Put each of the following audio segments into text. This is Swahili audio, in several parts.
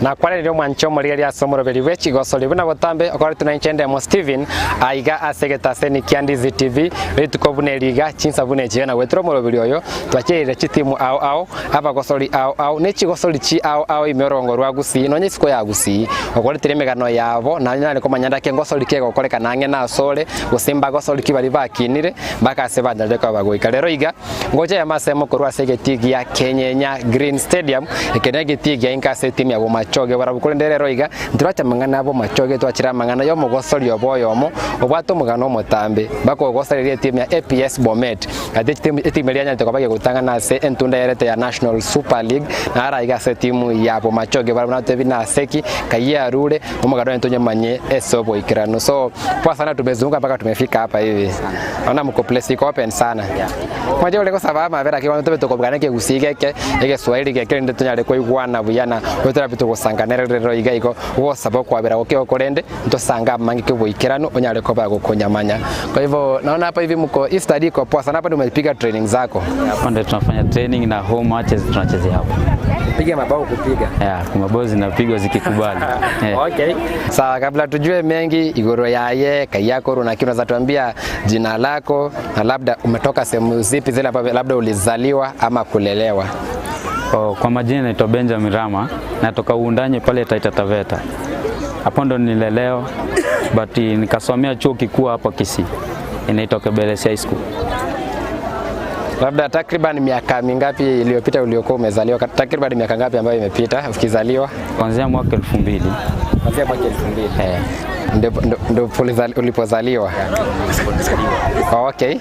Na kwale mwancho morigeria ase omoroberi bwe chigosori buna botambe okore tunanchende mo Steven aiga asegetaseni kia Ndizi TV rituko bune liga chinsa bune chena wetro omoroberi oyo twachire chitimu ao ao abagosori ao ao ne chigosori chi ao ao imirongo rwa Gusii nonye isiko ya Gusii okore tire megano yabo na nyane komanyanda ke ngosori ke gokoreka nange na asore gusimba gosori kibari bakinire bakase banyarire kwa bagoika rero iga ngoja ya masemo korwa asegeti ya Kenyenya Green Stadium ekene giti ya inkase timu ya Bomachoge barabukore nderero iga ntiracha mangana abo machoge twachira mangana yo mugosori oboyomo obwato mugano mutambe bakogosareria timu ya APS Bomet ate timu ya nyante kwabage gutanga na se entunda yerete ya National Super League na ara iga se timu ya Bomachoge barabuna tebina seki kaiya rule omugano entonye manye esobo ikirano. So poa sana, tumezunguka mpaka tumefika hapa hivi. Naona mko place iko open sana. Mwaje ule kwa sababu mavera kiwa tobe tokobgana ke gusige ke ege Swahili ke kende tunyale ko igwana buyana wetera bitu gusanganera rero iga iko wosaba kwabera oke okorende ntosanga mangi ke boikerano onyale ko bago konyamanya. Kwa hivyo naona hapa hivi mko study iko poa sana. Hapa umepiga training zako? Hapa ndio tunafanya training na home matches tunachezea hapa. Piga mabao kupiga. Yeah, mabao zinapigwa zikikubali. Yeah. Okay. Sawa, kabla tujue mengi igoro yaye kayako na kitu unaweza tuambia jina lako na labda umetoka sehemu zipi zile ambapo labda ulizaliwa ama kulelewa? Oh, kwa majina naitwa Benjamin Rama, natoka Uundanye pale Taita Taveta. Hapo ndo nililelewa, but nikasomea chuo kikuu hapa Kisii. Inaitwa Kebelesi High School. Labda takriban miaka mingapi iliyopita uliokuwa umezaliwa? Takriban miaka ngapi ambayo imepita ukizaliwa? Kuanzia mwaka 2000. Kuanzia mwaka 2000. Ndio ulipozaliwa. Okay.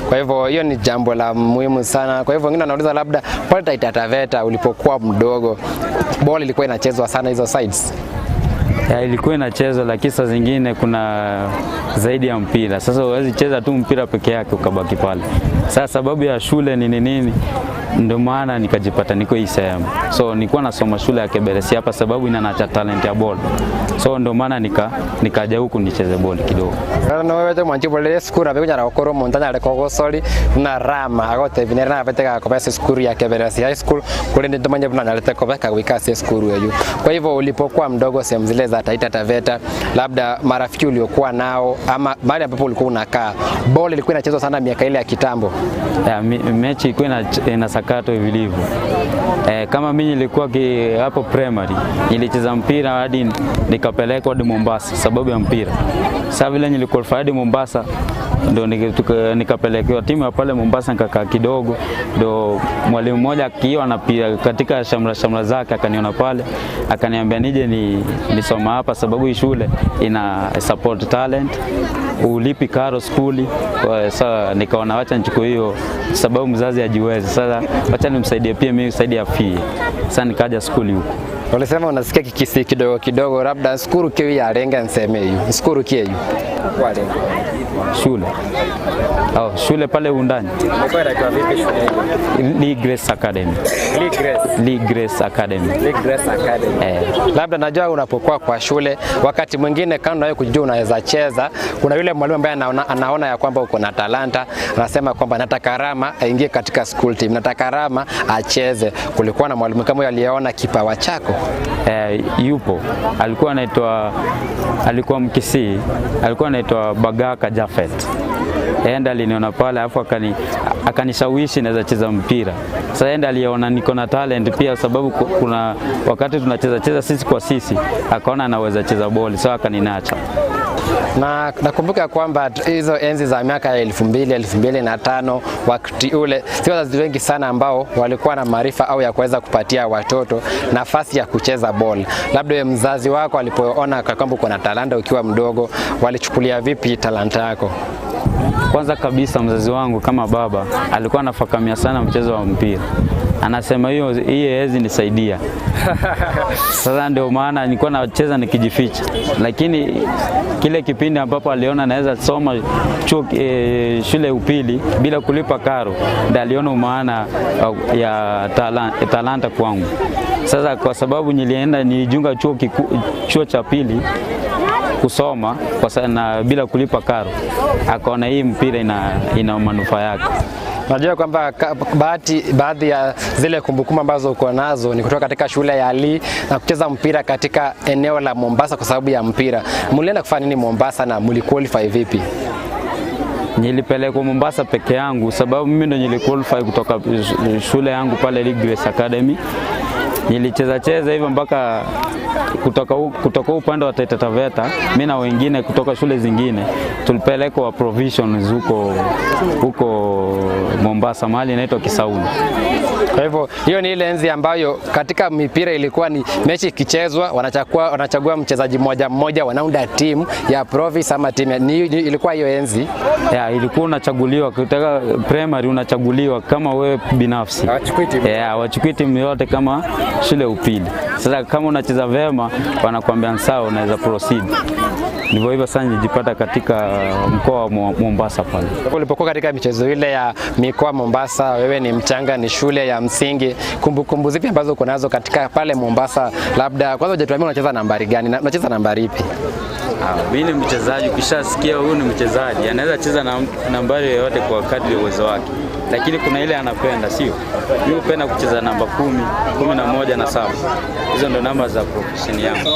Kwa hivyo hiyo ni jambo la muhimu sana. Kwa hivyo wengine wanauliza labda pale Taita Taveta ulipokuwa mdogo ball ilikuwa inachezwa sana hizo sides? Ya, ilikuwa inachezwa, lakini saa zingine kuna zaidi ya mpira. Sasa huwezi cheza tu mpira peke yake ukabaki pale. Sasa sababu ya shule nini nini ndio maana nikajipata niko hii sehemu. So nilikuwa nasoma shule ya Kebelesi hapa sababu inanacha talent ya ball. So ndio maana nikaja huku nicheze ball kidogo. Na wewe mwanchi bole skuru abe kunyara okoro montanya le kogosori na Rama agote binera na beteka ko basi skuru ya Kebelesi High School kule ndio manje buna nalete ko beka wika se skuru yeyu. Kwa hivyo ulipokuwa mdogo sehemu zile za Taita Taveta, labda marafiki uliokuwa nao ama mahali ambapo ulikuwa unakaa, ball ilikuwa inachezwa sana miaka ile ya kitambo? Ya, mechi ilikuwa inasakatwa vilivyo. Kama mimi nilikuwa hapo primary nilicheza mpira hadi nikapelekwa hadi Mombasa sababu ya mpira. Sasa vile niliqualify hadi Mombasa ndio nikapelekewa timu ya pale Mombasa, nikakaa kidogo, ndio mwalimu mmoja akiwa anapiga katika shamra shamra zake akaniona pale akaniambia nije nisoma hapa sababu hii shule ina support talent, ulipi karo skuli. Kwa sasa nikaona wacha nichukue hiyo sababu mzazi hajiwezi, sasa wacha nimsaidie pia mimi saidi ya fee. Sasa nikaja skuli huko. Ulisema unasikia Kikisii kidogo kidogo, labda skuru kiyo ya lenga nseme hiyo. Skuru kiyo. Shule. Oh, shule pale Uundani. Ilikuwa vipi shule hiyo? Lee Grace Academy. Lee Grace. Lee Grace Academy. Lee Grace Academy. Labda najua unapokuwa kwa shule wakati mwingine kando na kujua unaweza cheza, kuna yule mwalimu ambaye anaona ya kwamba uko na talanta, anasema kwamba nataka Rama aingie katika school team, nataka Rama acheze. Kulikuwa na mwalimu kama huyo aliyeona kipawa chako? Yupo. Alikuwa Mkisii, alikuwa anaitwa Bagaka Jafet. Enda aliniona pale alafu akanishawishi naweza cheza mpira. Sasa enda aliona niko na talent pia sababu kuna wakati tunacheza cheza sisi kwa sisi, akaona anaweza cheza boli, so akaninacha. Na nakumbuka kwamba hizo enzi za miaka ya 2000, 2005 wakati ule si wazazi wengi sana ambao walikuwa na maarifa au ya kuweza kupatia watoto nafasi ya kucheza ball. Labda mzazi wako alipoona kwamba uko na talanta ukiwa mdogo, walichukulia vipi talanta yako? Kwanza kabisa mzazi wangu kama baba alikuwa anafakamia sana mchezo wa mpira. Anasema hiyo haiwezi nisaidia. Sasa ndio maana nilikuwa nacheza nikijificha. Lakini kile kipindi ambapo aliona naweza soma chuo, shule upili bila kulipa karo, ndio aliona maana ya talanta kwangu. Sasa kwa sababu nilijiunga chuo cha pili kusoma kwa sana bila kulipa karo, akaona hii mpira ina manufaa yake. Najua kwamba baadhi ya zile kumbukumbu ambazo uko nazo ni kutoka katika shule ya Ali na kucheza mpira katika eneo la Mombasa kwa sababu ya mpira. Mlienda kufanya nini Mombasa na mliqualify vipi? Nilipelekwa Mombasa peke yangu sababu mimi ndo niliqualify kutoka shule yangu pale Lee Grace Academy. Nilicheza cheza hivyo mpaka kutoka upande wa Taita Taveta, mimi na wengine kutoka shule zingine tulipelekwa provisions huko Mombasa, mahali inaitwa Kisauni. Kwa hivyo hiyo ni ile enzi ambayo katika mipira ilikuwa ni mechi ikichezwa, wanachagua mchezaji mmoja mmoja, wanaunda timu ya province ama timu ilikuwa hiyo enzi. Ya, ilikuwa unachaguliwa kutoka primary, unachaguliwa kama wewe binafsi. Hawachukui timu. Yeah, hawachukui timu yote kama shule ya upili. Sasa kama unacheza vema, wanakuambia sawa, unaweza proceed. Ndivyo hivyo sasa nilijipata katika mkoa wa Mombasa pale. Ulipokuwa katika michezo ile ya mikoa Mombasa, wewe ni mchanga, ni shule ya msingi, kumbukumbu zipi ambazo uko nazo katika pale Mombasa? Labda kwanza hujatuambia unacheza nambari gani na unacheza nambari ipi? Mimi ni mchezaji, ukishasikia huyu ni mchezaji, anaweza cheza na nambari yoyote kwa kadri ya uwezo wake, lakini kuna ile anapenda, sio? Mimi hupenda kucheza namba 10, 11 na 7. Hizo ndo namba za profession yangu.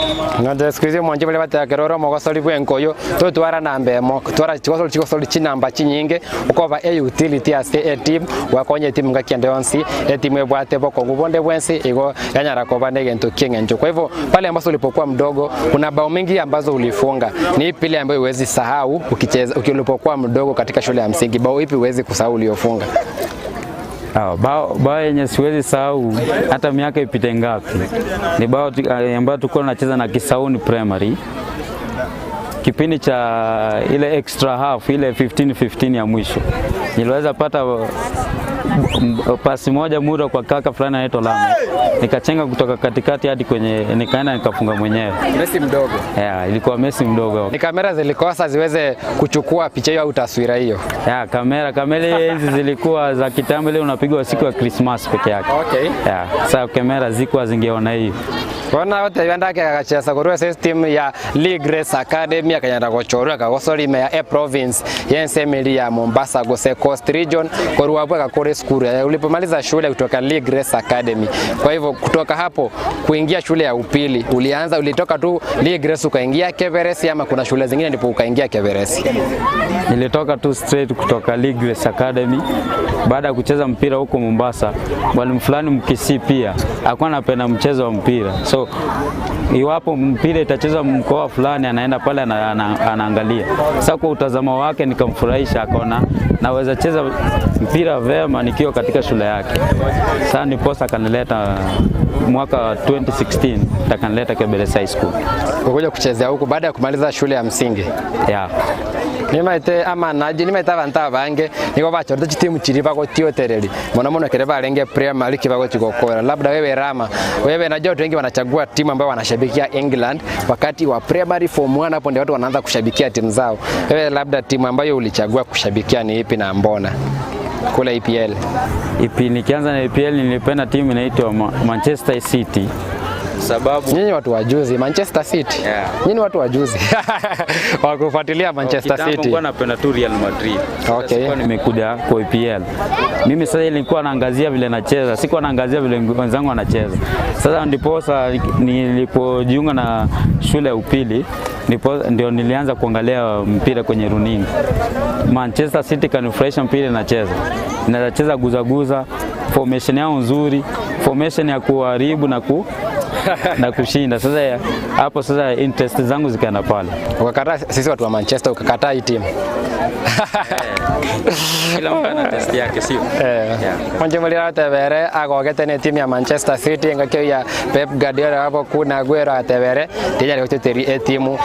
Nonde siku hizi mwanje bale batekerora omogosori bwa enkoyo totwara namba emo twara chigosori chigosori chinamba chinyinge okoba e utility ase e team wakonye etimu ngakiende onsi etimu ebwate bokongu bonde bwensi igo yanyara koba negento kieng'encho. Kwa hivyo pale ambapo ulipokuwa mdogo kuna bao mingi ambazo ulifunga, ni ipi ile ambayo huwezi sahau ukicheza ulipokuwa mdogo katika shule ya msingi? Bao ipi huwezi kusahau uliofunga? Bao yenye siwezi sahau hata miaka ipite ngapi ni bao ambayo tulikuwa tunacheza na Kisauni Primary kipindi cha ile extra half, ile 15-15 ya mwisho. Niliweza pata pasi moja mura kwa kaka fulani anaitwa Lame, nikachenga kutoka katikati hadi kwenye, nikaenda nikafunga mwenyewe. Messi mdogo. Yeah, ilikuwa Messi mdogo. Ni kamera zilikosa ziweze kuchukua picha hiyo au taswira hiyo. Yeah, kamera hizi zilikuwa za kitambo, ile unapigwa siku ya Christmas peke yake. Okay. Yeah, sasa kamera zikuwa zingeona hiyo. Bona wote yandake agacheza korwa system ya Lee Grace Academy akanyara gochorwa akagosori ya A province yensemeli ya Mombasa gose Coast Region korwa hapo akakore skuru ulipomaliza shule kutoka Lee Grace Academy. Kwa hivyo kutoka hapo kuingia shule ya upili ulianza, ulitoka tu Lee Grace ukaingia Keveresi ama kuna shule zingine ndipo ukaingia Keveresi? Nilitoka tu straight kutoka Lee Grace Academy baada ya kucheza mpira huko Mombasa. Mwalimu fulani Mkisii pia alikuwa anapenda mchezo wa mpira, so iwapo mpira itachezwa mkoa fulani, anaenda pale anaangalia. Sasa kwa utazamo wake nikamfurahisha, akaona naweza cheza mpira vema nikiwa katika shule yake. Sasa ndiposa akanileta mwaka 2016, akanileta Keberesi High School. Ukuja kuchezea huku baada ya kumaliza shule ya msingi? Yeah. Nimaite ama naji nimaite abantu abange niko bachorete chitimu chiri bagotiotereri mono mono kere barenge primary kibago chigokora. Labda wewe Rama, wewe najua watu wengi wanachagua timu ambayo wanashabikia England wakati wa primary form 1, hapo ndio watu wanaanza kushabikia timu zao. Wewe labda timu ambayo ulichagua kushabikia ni ipi na mbona? Kule EPL. Nikianza na EPL nilipenda timu inaitwa Manchester City. Sababu nyinyi watu wajuzi Manchester City. Yeah. Nyinyi watu wajuzi wa kufuatilia Manchester Kitambo City. nilikuwa napenda tu Real Madrid. Okay. Sikuwa nimekuja kwa EPL. Mimi sasa nilikuwa naangazia vile nacheza, sikuwa naangazia vile wenzangu wanacheza. Sasa ndiposa nilipojiunga na shule ya upili ndio nilianza kuangalia mpira kwenye runinga. Manchester City kanifurahisha mpira nacheza. Nacheza guzaguza, formation yao nzuri, formation ya kuharibu na kushinda. Sasa hapo sasa interest zangu zikaenda pale. Ukakataa sisi watu wa Manchester, ukakataa hii timu. Kila mtu ana test yake, sio? Eh. Mwanje mulira tebere agogete ne timu ya Manchester City ngakio ya Pep Guardiola hapo kuna Aguero atebere tija goteteri timu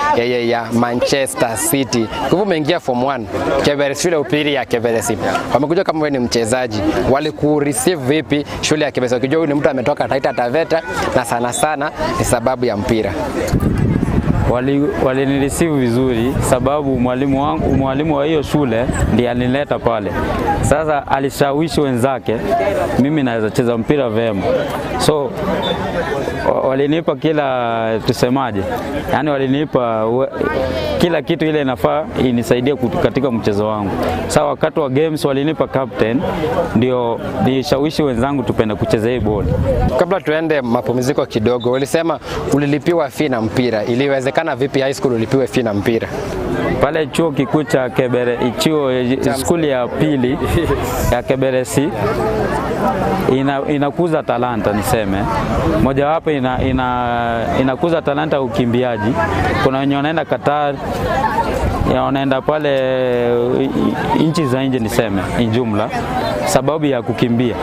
ya Manchester City. Kwa hivyo umeingia form 1 Keberesi, shule upili ya Keberesi. Wamekuja kama wewe ni mchezaji, walikureceive vipi shule ya Keberesi? Ukijua huyu ni mtu ametoka Taita Taveta na sana sana ni sababu ya mpira. Walinireceive vizuri sababu mwalimu wangu, mwalimu wa hiyo shule ndiye alinileta pale. Sasa alishawishi wenzake mimi naweza cheza mpira vema. So Walinipa kila, tusemaje, yani walinipa kila kitu ile inafaa inisaidie katika mchezo wangu. Sasa wakati wa games walinipa captain, ndio nishawishi wenzangu tupende kucheza hii ball. Kabla tuende mapumziko kidogo, ulisema ulilipiwa fee na mpira. Iliwezekana vipi high school ulipiwe fee na mpira? Pale chuo kikuu cha Kebere, chuo skuli ya pili ya Keberesi inakuza talanta, niseme mojawapo inakuza talanta ukimbiaji. Kuna wenye wanaenda Qatar, ya wanaenda pale nchi za nje, niseme in jumla, sababu ya kukimbia.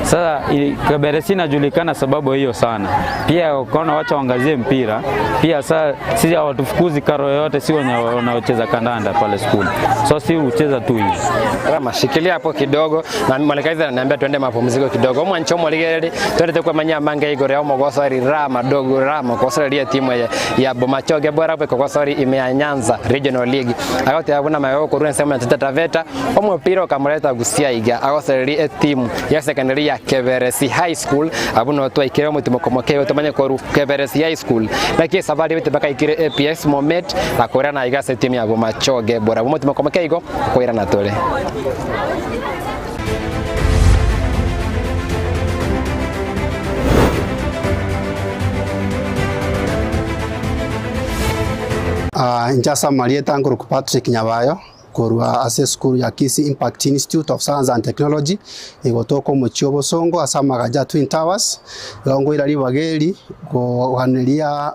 Sasa Keberesi inajulikana sababu hiyo sana. Pia ukaona wacha waangazie mpira pia. Sasa sisi hawatufukuzi karo yoyote, si wenye wanaocheza kandanda pale skuli, so si ucheza tu hivi. Rama, shikilia hapo kidogo na mwelekezi ananiambia tuende mapumziko kidogo. Mwancho moligereri twende kwa manya mange igoro ya omogosori Rama dogo Rama kosoria timu ya Bomachoge bora kwa kosori imea Nyanza Regional League. Agote abuna mayo koruna sema na Taita Taveta omupira okamuleta gusia iga agosoreri timu ya secondary ya Keberesi High School abuno twaikire omutimo komoke tumanye koru Keberesi High School na kie safari bete baka ikire APS Momet na kora na iga se timu ya Bomachoge bora omutimo komoke igo koira na tole. Njasa Marieta Nguru Patrick Nyabayo korwa ase school ya Kisii Impact Institute of Science and Technology igotoko muchio bosongo asa magaja Twin Towers gongo irari bageri gohaneria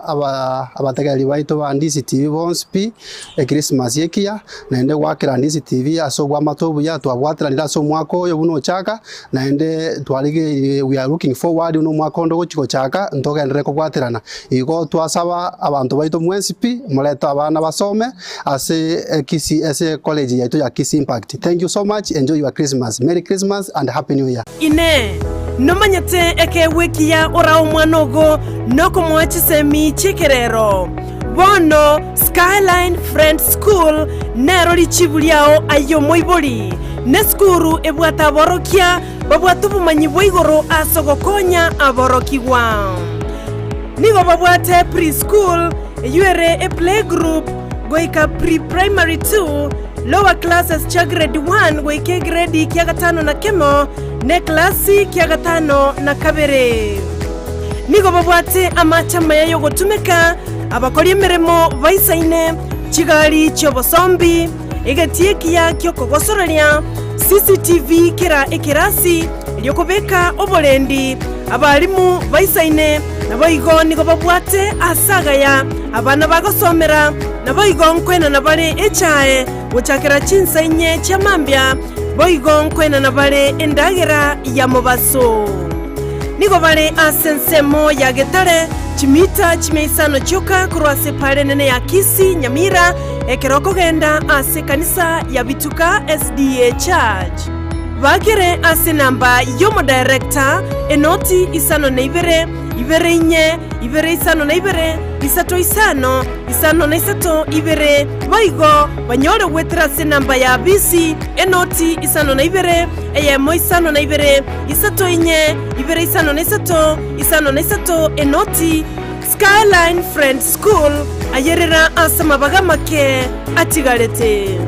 abategeri baito ba Ndizi TV bonsi e Christmas yekia naende gwakira Ndizi TV aso gwa matobu ya twabwatiranira aso mwaka oyo buno chaka naende twarige we are looking forward uno mwaka ondo gochiko chaka ntogendere kobwatirana igo twasaba abantu baito mwensi pi muleta abana basome ase Kisii ase college yaito ya Kisii Impact. Thank you so much. Enjoy your Christmas. Merry Christmas and Happy New Year. Ine nomanyete eke wiki ya ora omwanogo noko mwachisemi chikerero bono Skyline Friends School nero lichibuliao ayo moibori ne skuru ebwata aborokia babwata obomanyi bwa igoro ase gokonya aborokigwa nigo babwate preschool eyuere e playgroup goika pre-primary 2 lower classes cha grade 1 goike grade kia gatano na kemo ne klasi kia gatano na kabere nigo babwate amachama yayo gotumeka abakori emirimo baisaine chigari chiobosombi egetie kia kyokogosoreria CCTV kera ekerasi lyokobeka obolendi abalimu baisaine naboigo nigo babwate asagaya abana bagosomera naboigo nkwena nabare echae gochakera chinsa inye chiamambia boigo nkwena nabare endagera ya mobaso nigo bare asensemo ya getare chimita chimeisano chioka korwa pare nene ya Kisii Nyamira ekeroko genda ase kanisa ya Bituka SDA Church bakere ase namba yomo director enoti isano na ibere ibere inye ibere isano na ibere isato isano isano na isato ibere boigo banyore gwetera ase namba ya BC enoti isano na ibere eyemo isano na ibere isato inye ibere isano na isato isano na isato enoti Skyline Friends School ayerera ase mabagamake atigarete.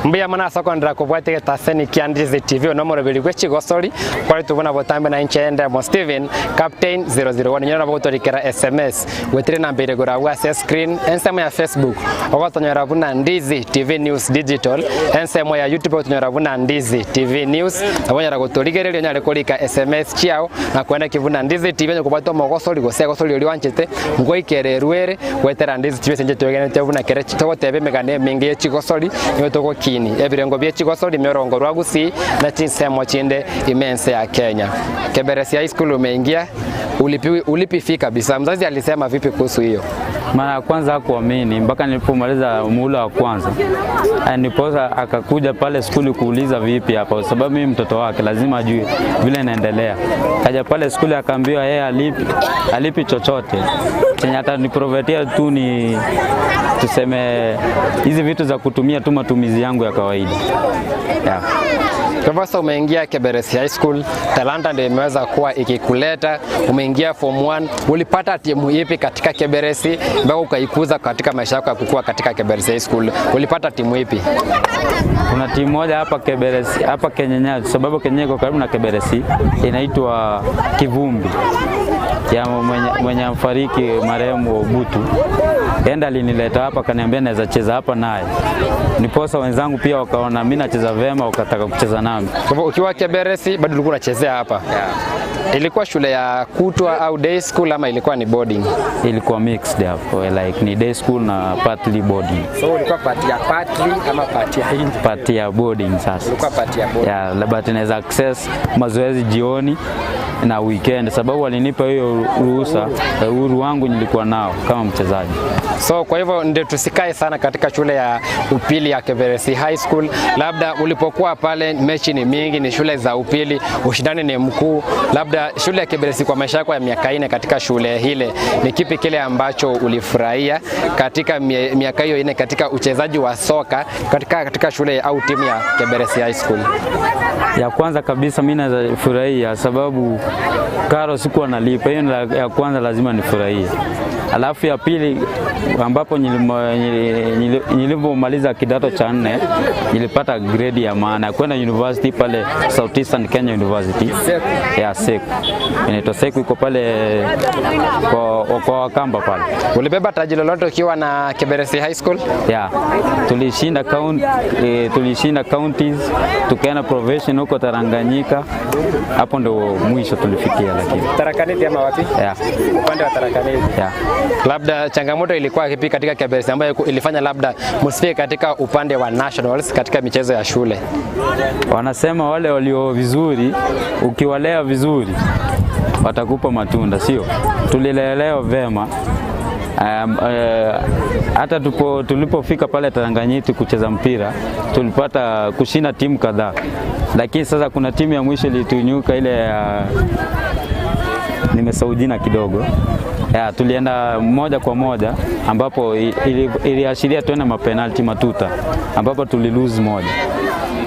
Mbuya mana sokondra kubwatike taseni kia Ndizi TV no morobiri gwe chigosori kwari tubona botambe na nchende mo Steven Captain 001 nyora botorikera SMS wetire namba ire gora wa screen ensemo ya Facebook ogotonyora buna Ndizi TV News Digital ensemo ya YouTube ogotonyora buna Ndizi TV News abonyara gotorigereria nyare korika SMS chiao na kwenda kivuna Ndizi TV nyokubwata mogosori gose gosori ori wanchete ngoikererwere wetera Ndizi TV senje twegenete buna kere togotebe megane mingi chigosori nyotogo ebirengo bye chigosori miorongo rwa Gusii na chinsemo chinde imense ya Kenya. Keberesi High School umeingia Ulipi fee kabisa. Mzazi alisema vipi kuhusu hiyo? Mara ya kwanza hakuamini mpaka nilipomaliza muhula wa kwanza, ndiposa akakuja pale skuli kuuliza vipi hapa, kwa sababu mimi mtoto wake lazima ajue vile inaendelea. Kaja pale skuli akaambiwa yeye alipi chochote, chenye ataniprovidea tu ni tuseme hizi vitu za kutumia tu matumizi yangu ya kawaida, yeah. Kwa hivyo sasa umeingia Keberesi High School, talanta ndio imeweza kuwa ikikuleta, umeingia form 1, ulipata timu ipi katika Keberesi mpaka ukaikuza katika maisha yako ya kukua katika Keberesi High School? Ulipata timu ipi? Kuna timu moja hapa Keberesi, hapa Kenyenya, sababu Kenyenya iko karibu na Keberesi, inaitwa Kivumbi ya mwenye mfariki marehemu Obutu. Enda alinileta hapa akaniambia naweza cheza hapa naye, niposa wenzangu pia wakaona mimi nacheza vema, wakataka kucheza nami. Kwa hivyo ukiwa Keberesi bado ulikuwa unachezea hapa? Yeah. Ilikuwa shule ya kutwa au day school ama ilikuwa ni boarding? Ilikuwa mixed hapo, like ni day school na partly boarding. So ulikuwa part ya partly ama part ya nje? Part ya boarding sasa. Ulikuwa part ya boarding. Yeah, but naweza access mazoezi jioni na weekend, sababu walinipa hiyo ruhusa, uhuru wangu nilikuwa nao kama mchezaji. So kwa hivyo ndio tusikae sana katika shule ya upili ya Keberesi High School. Labda ulipokuwa pale, mechi ni mingi, ni shule za upili, ushindani ni mkuu. Labda shule ya Keberesi, kwa maisha yako ya miaka 4 katika shule hile, ni kipi kile ambacho ulifurahia katika miaka hiyo 4 katika uchezaji wa soka katika shule au timu ya Keberesi High School? Ya kwanza kabisa mimi naweza furahia sababu karo sikuwa nalipa, hiyo ya kwanza lazima nifurahie. Alafu ya pili ambapo nilipomaliza kidato cha 4 nilipata grade ya maana kwenda university pale Southeastern Kenya University ya Seku, inaitwa Seku, iko pale kwa Wakamba pale. Ulibeba taji lolote ukiwa na Keberesi High School? Yeah, tulishinda counties, tukaenda provision huko Taranganyika, hapo ndo mwisho tulifikia. Lakini Tarakaniti ama wapi? Yeah. Upande wa Tarakaniti. Yeah. Labda changamoto ilikuwa kipi katika Keberesi ambayo ilifanya labda msifike katika upande wa nationals katika michezo ya shule? Wanasema wale walio vizuri, ukiwalea vizuri watakupa matunda, sio? Tulilelewa vema. Hata tulipofika pale Taranganyika kucheza mpira tulipata kushinda timu kadhaa, lakini sasa kuna timu ya mwisho ilitunyuka ile ya nimesahau jina kidogo. Ya, tulienda 1-1 ambapo iliashiria tuende mapenalti matuta ambapo tulilose 1.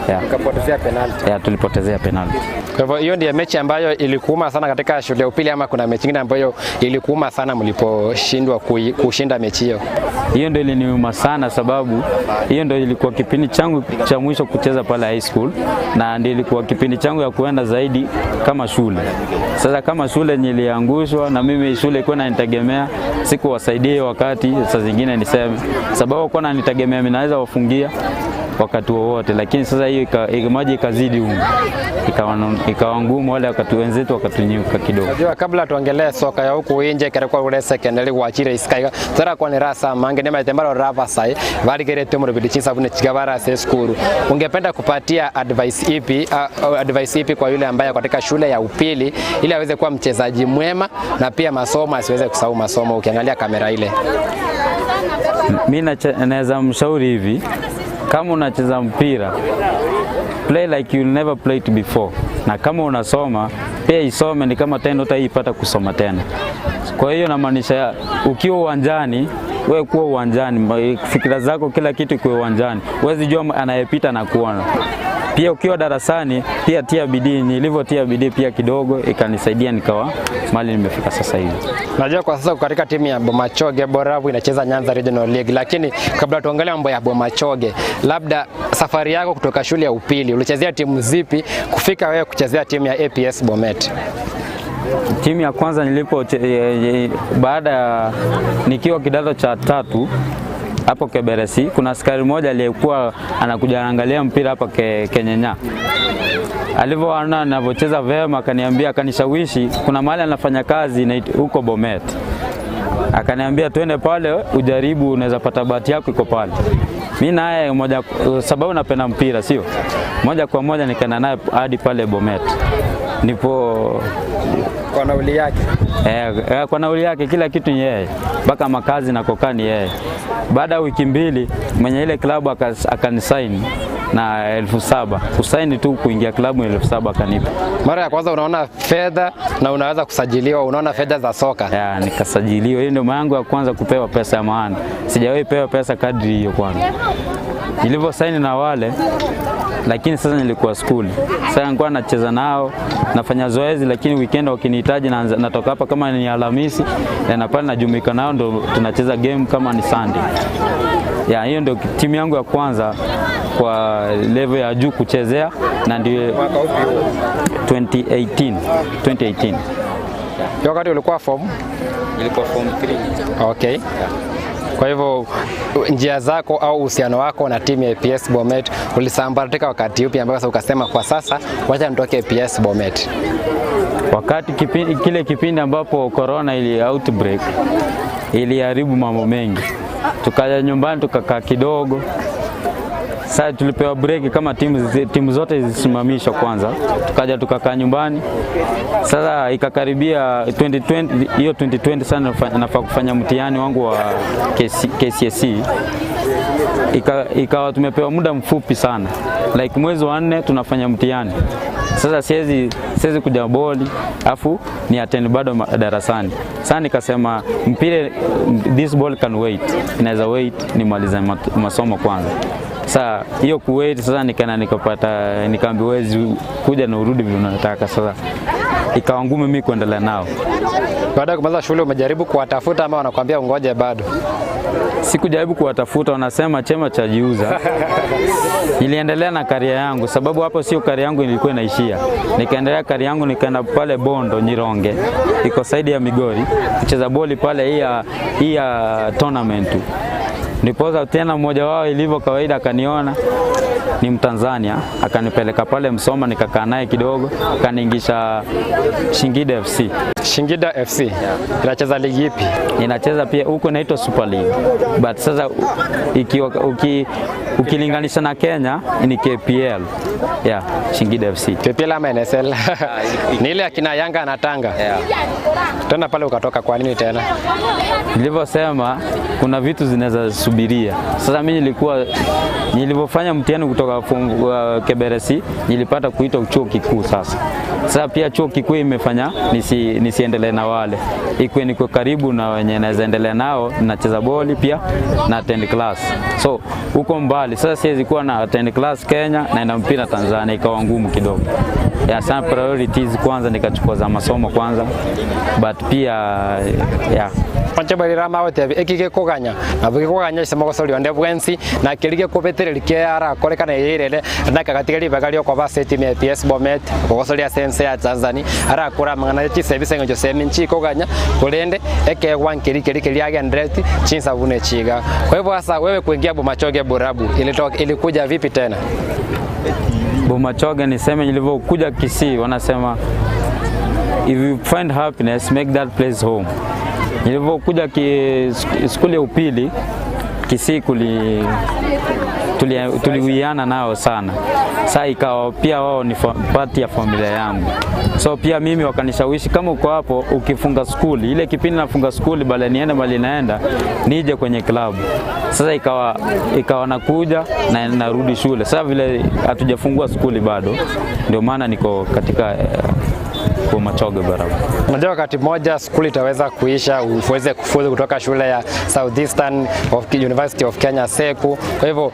Yeah. Tukapotezea penalti. Yeah, tulipotezea penalti. Kwa hivyo hiyo ndiyo mechi ambayo ilikuuma sana katika shule ya upili, ama kuna mechi nyingine ambayo ilikuuma sana mliposhindwa kushinda mechi hiyo? Hiyo ndio iliniuma sana, sababu hiyo ndio ilikuwa kipindi changu cha mwisho kucheza pale high school, na ndio ilikuwa kipindi changu ya kuenda zaidi kama shule. Sasa kama shule niliangushwa, na mimi shule ilikuwa inanitegemea, sikuwasaidia wakati saa zingine niseme, sababu walikuwa wananitegemea mimi naweza wafungia wakati wowote, lakini sasa hiyo maji ikazidi unga, ikawa ngumu, wale wakati wenzetu wakatunyuka kidogo. Unajua, kabla tuongelee soka ya huku nje kere kwa ule secondary wachire iskai tara kwa ni rasa mange ne maitembaro rava sai valigere temo bidi chinsa bune chigabara se skuru. Ungependa kupatia advice ipi kwa yule ambaye katika shule ya upili ili aweze kuwa mchezaji mwema na pia masomo asiweze kusahau masomo, ukiangalia kamera ile? Mimi naweza mshauri hivi, kama unacheza mpira play like you never played before, na kama unasoma pia isome, ni kama tena utaipata kusoma tena. Kwa hiyo namaanisha ukiwa uwanjani, wewe kuwa uwanjani, fikira zako kila kitu kwa uwanjani, huwezi jua anayepita na kuona. Pia ukiwa darasani pia tia bidii, nilivyotia bidii pia kidogo ikanisaidia nikawa mali nimefika sasa hivi. Najua kwa sasa katika timu ya Bomachoge Borabu inacheza Nyanza Regional League, lakini kabla tuangalie mambo ya Bomachoge, labda safari yako kutoka shule ya upili ulichezea timu zipi kufika wewe kuchezea timu ya APS Bomet? Timu ya kwanza nilipo baada nikiwa kidato cha 3 hapo Keberesi, kuna askari mmoja aliyekuwa anakuja anaangalia mpira hapa Kenyenya. Alivyoona ninavyocheza vema akaniambia, akanishawishi kuna mahali anafanya kazi huko Bomet. Akaniambia twende pale ujaribu, unaweza pata bahati yako iko pale. Mimi naye moja, sababu napenda mpira sio? 1 kwa 1 nikaenda naye hadi pale Bomet. Nipo Kwa nauli yake. Kwa nauli yake kila kitu ni yeye, mpaka makazi na kokaa ni yeye. Baada ya wiki 2 mwenye ile klabu akanisign na 7,000. Kusaini tu kuingia klabu 7,000 akanipa. Mara ya kwanza unaona fedha na unaweza kusajiliwa, unaona fedha za soka. Ya, nikasajiliwa. Hiyo ndio mara yangu ya kwanza kupewa pesa ya maana. Sijawahi pewa pesa kadri hiyo kwanza. Nilivyo saini na wale, lakini sasa nilikuwa skuli. Sasa nilikuwa nacheza nao, nafanya zoezi, lakini weekend wakinihitaji natoka hapa kama ni Alhamisi, na pale najumuika nao ndo tunacheza game kama ni Sunday. Ya, hiyo ndio timu yangu ya kwanza kwa level ya juu kuchezea, na ndio 2018. Hiyo wakati ulikuwa form? Nilikuwa form 3. Okay. Kwa hivyo njia zako au uhusiano wako na timu ya APS Bomet ulisambaratika wakati upi ambapo sasa ukasema kwa sasa wacha nitoke APS Bomet? Wakati kile kipindi ambapo corona ili outbreak iliharibu mambo mengi. Tukaja nyumbani tukakaa kidogo. Sasa tulipewa break kama timu zote zilisimamishwa kwanza. Tukaja tukakaa nyumbani. Sasa ikakaribia 2020, hiyo 2020 sana nafaa kufanya mtihani wangu wa KCSE. Ikawa tumepewa muda mfupi sana. Like mwezi wa 4 tunafanya mtihani. Sasa siwezi kuja boli afu ni attend bado darasani. Sasa nikasema mpira, this ball can wait. Inaweza wait nimalize masomo kwanza. Sasa hiyo kuwait sasa nikaenda nikapata, nikaambiwa huwezi kuja na urudi vile unataka. Sasa ikawa ngumu mimi kuendelea nao. Baada ya kumaliza shule umejaribu kuwatafuta ama wanakuambia ungoje bado? Sikujaribu kuwatafuta, wanasema chema cha jiuza. Niliendelea na karia yangu sababu hapo sio karia yangu ilikuwa inaishia. Nikaendelea karia yangu, nikaenda pale Bondo Nyironge, iko side ya Migori, kucheza boli pale hii ya tournament tu. Ndiposa tena mmoja wao ilivyo kawaida akaniona ni Mtanzania, akanipeleka pale Msoma, nikakaa naye kidogo, akaniingisha Shingida FC. Shingida FC inacheza ligi ipi? Inacheza pia huko inaitwa Super League. But sasa ukilinganisha na Kenya ni KPL. Yeah, Shingida FC. KPL ama NSL? Ni ile akina Yanga na Tanga. Yeah. Tena pale ukatoka kwa nini tena? Nilivyosema kuna vitu zinaweza subiria. Sasa mimi nilipofanya mtihani kutoka KBRC nilipata kuitwa chuo kikuu sasa. Sasa pia chuo kikuu imefanya nisiendelee na wale. Ikuwe niko karibu na wenye naweza endelea nao, nacheza boli pia na attend class. So huko mbali sasa siwezi kuwa na attend class Kenya naenda mpira Tanzania, ikawa ngumu kidogo. Ya sana priorities kwanza nikachukua za masomo kwanza, but pia yeah. Panchabalirama wote ekike koganya na bukikoganya sema gosori onde bwensi na kirige kubetereri ara korekana yerere na kagatigari bagalio kwa base team ya PS Bomet gosori ya sense ya Tanzania ara kura mangana chisebise ngo seminchi koganya kulende eke wankiri kiri kiri agendreti chinsa bune chiga. Kwa hivyo sasa wewe kuingia Bomachoge Borabu ilikuja vipi tena? Bomachoge niseme nilivyokuja Kisii wanasema if you find happiness make that place home. Nilivyokuja skuli ya upili Kisii tuliwiana nao sana. Sasa ikawa pia wao ni part ya familia yangu. So pia mimi wakanishawishi kama uko hapo ukifunga skuli, ile kipindi nafunga skuli bali niende bali naenda nije kwenye klabu. Sasa ikawa nakuja na narudi shule. Sasa vile hatujafungua skuli bado ndio maana niko katika Bomachoge Borabu. Unajua wakati mmoja skuli itaweza kuisha uweze kufuzu kutoka shule ya Southeastern of University of Kenya Seku. Kwa hivyo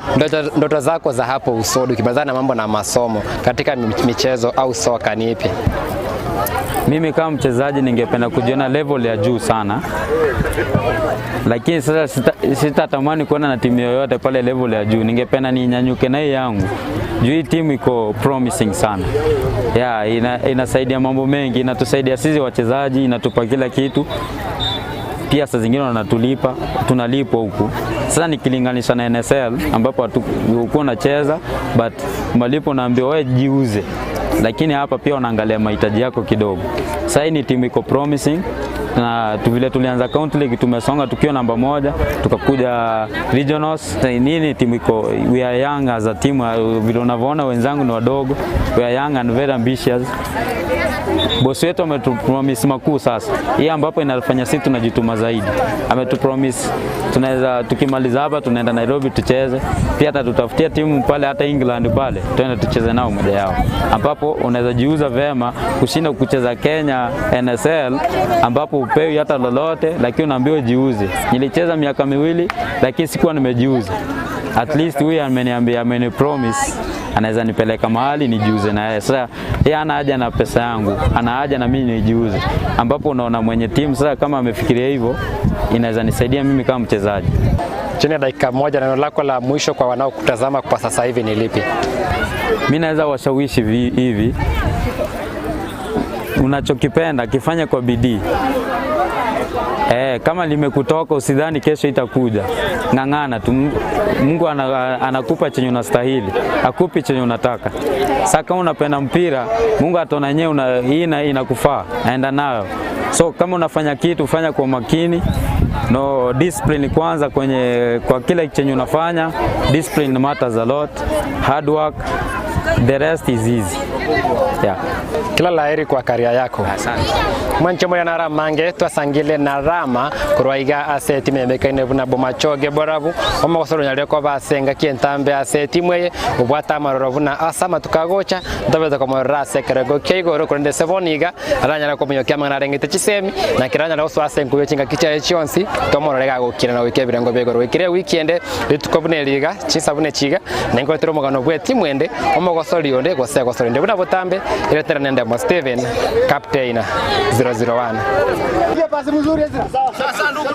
ndoto zako za hapo usodi ukibazana na mambo na masomo katika michezo au soka ni ipi? Mimi kama mchezaji ningependa kujiona level ya juu sana. Lakini sasa sitatamani kuona na timu yoyote pale level ya juu. Ningependa ninyanyuke na hii yangu. Juu hii timu iko promising sana. Yeah, inasaidia mambo mengi, inatusaidia sisi wachezaji, inatupa kila kitu. Pia saa zingine wanatulipa, tunalipwa huku. Sasa nikilinganisha na NSL ambapo huko unacheza but malipo naambiwa wewe jiuze. Lakini hapa pia wanaangalia mahitaji yako kidogo. Sasa hii ni timu iko promising. Na vile tulianza county league tumesonga tukiwa namba 1, tukakuja regionals. Nini timu iko, we are young as a team, vile unavyoona wenzangu ni wadogo, we are young and very ambitious. Bosi wetu ametupromise makuu sasa, hii ambapo inafanya sisi tunajituma zaidi. Ametupromise tunaweza tukimaliza hapa tunaenda Nairobi tucheze, pia hata tutafutia timu pale hata England pale tuende tucheze nao moja yao, ambapo unaweza jiuza vema kushinda kucheza Kenya NSL ambapo upewi hata lolote, lakini unaambiwa jiuze. Nilicheza miaka 2 lakini sikuwa nimejiuza. At least huyu ameniambia, amenipromise anaweza nipeleka mahali nijiuze na yeye. Sasa yeye ana haja na pesa yangu, ana haja na mimi nijiuze, ambapo unaona mwenye timu sasa kama amefikiria hivyo inaweza nisaidia mimi kama mchezaji. Chini ya dakika 1, neno lako la mwisho kwa wanaokutazama kwa sasa hivi ni lipi? Mimi naweza washawishi hivi, unachokipenda kifanye kwa bidii. Kama limekutoka usidhani kesho itakuja. Ng'ang'ana tu. Mungu anakupa chenye unastahili, akupi chenye unataka. Sasa kama unapenda mpira, Mungu ataona yenyewe hii inakufaa, aenda nayo. So kama unafanya kitu fanya kwa makini. No discipline kwanza kwenye kwa kila chenye unafanya. Discipline matters a lot. Hard work, the rest is easy. Yeah. Kila laheri kwa karia yako. Asante. Mwancho moya na Ramange twasangile na Rama kurwaiga ase timu yamekaine buna Bomachoge Borabu omogosoro nyalio ko basenga kientambe ase timu eye obwata amaroro buna asama tukagocha ndabeza komorora ase kerego kiaigoro kurende seboniga aranyara komunyokia mang'ana arengete chisemi na kiranyara goswa ase nkuyo chinga kichaye chionsi tomororega gokira na goika ebirengo bia igoro goikire weekend rituko buna eriga chisabune chiga nengotera omogano bwa etimu ende omogosori onde gose gosori nde buna botambe iretera nende mo Steven captain 001. Sasa ndugu.